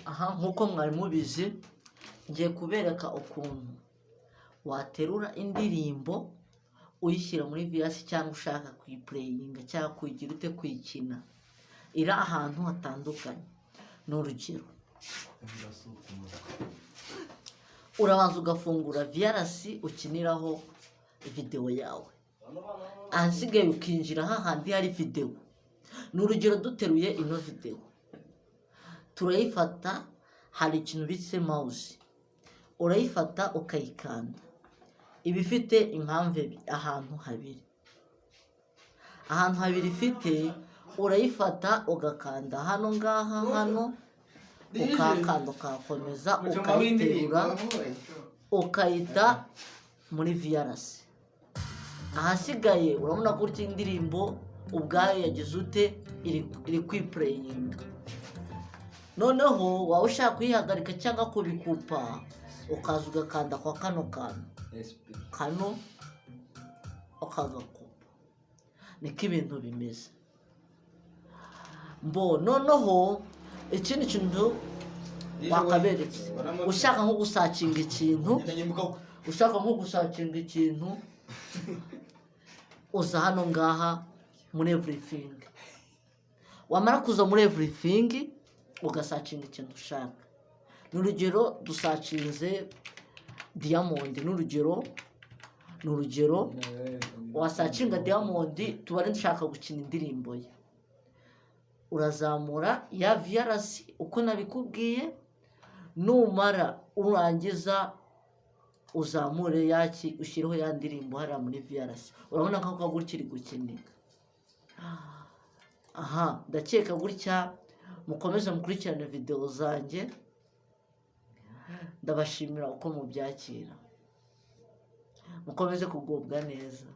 Aha, nk'uko mwari mubizi, ngiye kubereka ukuntu waterura indirimbo uyishyira muri VLC, cyangwa ushaka kuyiplayinga, cyangwa kuyigira ute, kuyikina iri ahantu hatandukanye. Ni urugero, urabanza ugafungura VLC ukiniraho videwo yawe, ahasigaye ukinjira hahandi hari videwo. Ni urugero, duteruye ino videwo, turayifata, hari ikintu bise mouse, urayifata ukayikanda. Iba ifite impamvu ahantu habiri, ahantu habiri ifite. Urayifata ugakanda hano ngaha, hano ukahakanda, ukahakomeza, ukayiterura, ukayita muri VLC. Ahasigaye urabona gutya indirimbo ubwayo yagize ute? Iri kwiplayinga. Noneho waba ushaka kuyihagarika cyangwa kubikupa, ukaza ugakanda kwa kano kantu kano, ukagakupa. Niko ibintu bimeze. Mbo noneho ikindi kintu wakaberetse, ushaka nko gusearchinga ikintu, ushaka nko gusearchinga ikintu, uza hano ngaha muri everything. Wamara kuza muri everything, ugasearchinga ikintu ushaka. Ni urugero, dusearchinze Diamond. Ni urugero, wasearchinga Diamond, tubare dushaka gukina indirimbo ye, urazamura ya VLC uko nabikubwiye. Numara urangiza, uzamure yaki, ushyireho ya ndirimbo hariya muri VLC. Urabona ko gutya iri gukinika. Aha ndakeka gutya. Mukomeze mukurikirane videwo zanjye. Ndabashimira uko mubyakira. Mukomeze kugubwa neza.